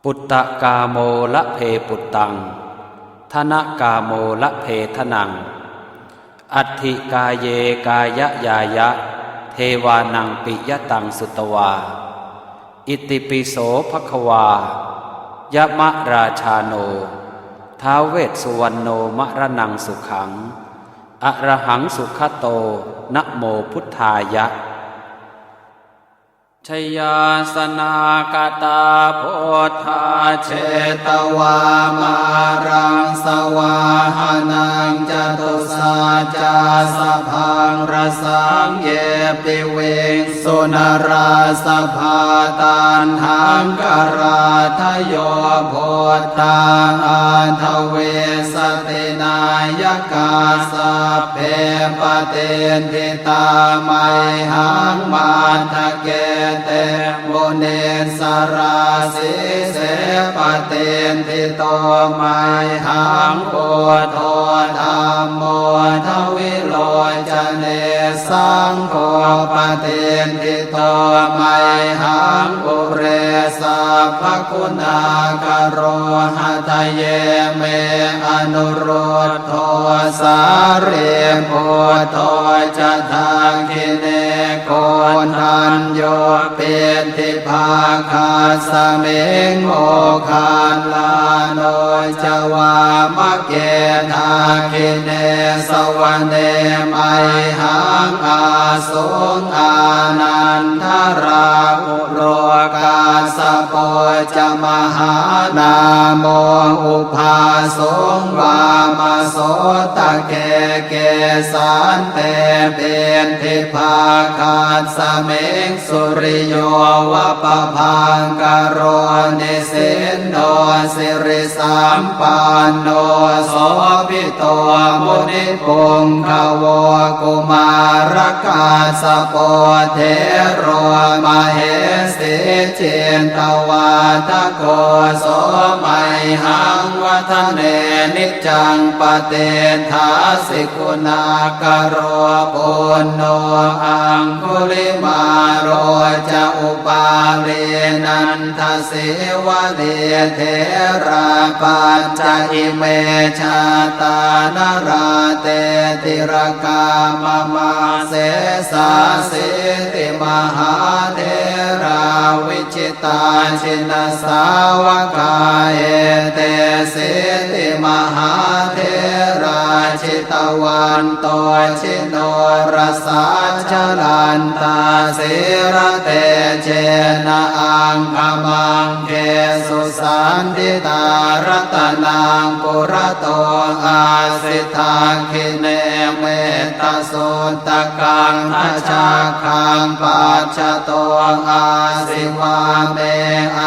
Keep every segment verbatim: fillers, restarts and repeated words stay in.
Puttakāmo labhe puttaṃ, dhanakāmo labhe dhanaṃ, atthi kāye kāyañāya, devānaṃ piyataṃ sutvā. Itipi so bhagavā, yamarājāno, ท้าว vessuvaṇṇo, maraṇaṃ sukhaṃ, arahaṃ sugato, namo buddhāya. Jayāsanāgatā buddhā, jetvā māraṃ savāhanaṃ, catusaccāsabhaṃ rasaṃ, ye piviṃsu narāsabhā. Taṇhaṅkarādayo buddhā, aṭṭhavīsati nāyakā, sabbe patiṭṭhi tā mayhaṃ, matthake te munissarā. Sīse patiṭṭhito mayhaṃ, buddho dhammo dvilocane, saṅgho patiṭṭhito mayhaṃ, ure sabbaguṇākaro. Hadaye me anurud dho, sārīputto ca dakkhiṇe, koṇḍañño piṭṭhibhāgasmiṃ, moggallāno ca vāmake. Dakkhiṇe savane mayhaṃ, ā suṃ ānandarāhulo, kassapo ca mahānāmo, ubhāsuṃ vāmasotake. Kesante piṭṭhibhāgasmiṃ, suriyo va pabhaṅkaro, nisinno siri sampanno, sobhito munipuṅgavo. Kumārakassapo thero, mahesī cittavādako, so mayhaṃ vadane niccaṃ, patiṭṭhāsi guṇākaro. Puṇṇo aṅgulimālo ca, upālī nanda sīvalī, therā pañca ime jātā, nalāṭe tilakā mama. Sesāsīti mahātherā, vijitā jinasāvakā, etesīti mahātherā, jitavanto ji norasā, jalantā sīlatejena, aṅgamaṅgesu saṇṭhitā. Ratanaṃ purato āsi, dakkhiṇe mettasuttakaṃ, dhajaggaṃ pacchato āsi, vāme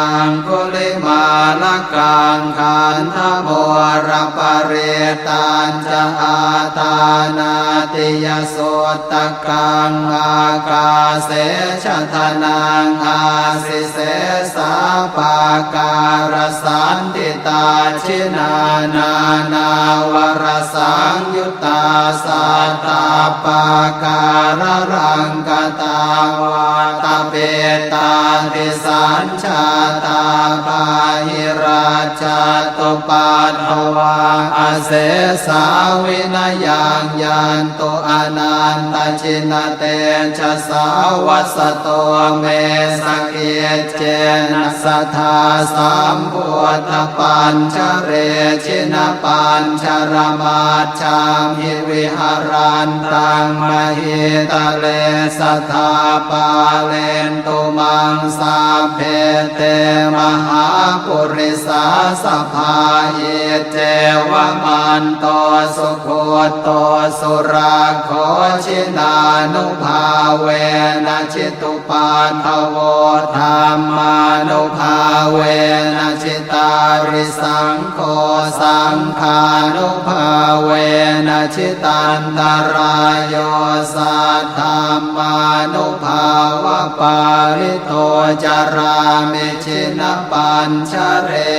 aṅgulimālakaṃ. Khandhamoraparittañca, āṭānāṭiyasutta kaṃ, ākāse chadanaṃ āsi, sesā pākārasaṇṭhitā. Jinā nānāvarasaṃyuttā, sattappākāralaṅkatā, vātapittādisañ jātā, bāhirajjhattupaddavā, asesā vinayaṃ yantu, anantajinatejasā. Vasato me sakiccena, sadā sambuddhapañjare, jinapañjaramaj jhamhi, viharantaṃ mahītale, sadā pālentu maṃ sabbe, te mahāpurisāsabhā. Iccevamanto sugutto surakkho, jinānubhāvena jitu paddavo, dhammānubhāvena jitārisaṅgho, saṅghānubhāvena jitantarāyo, saddhammānubhāvapālito carāmi jinapañjare.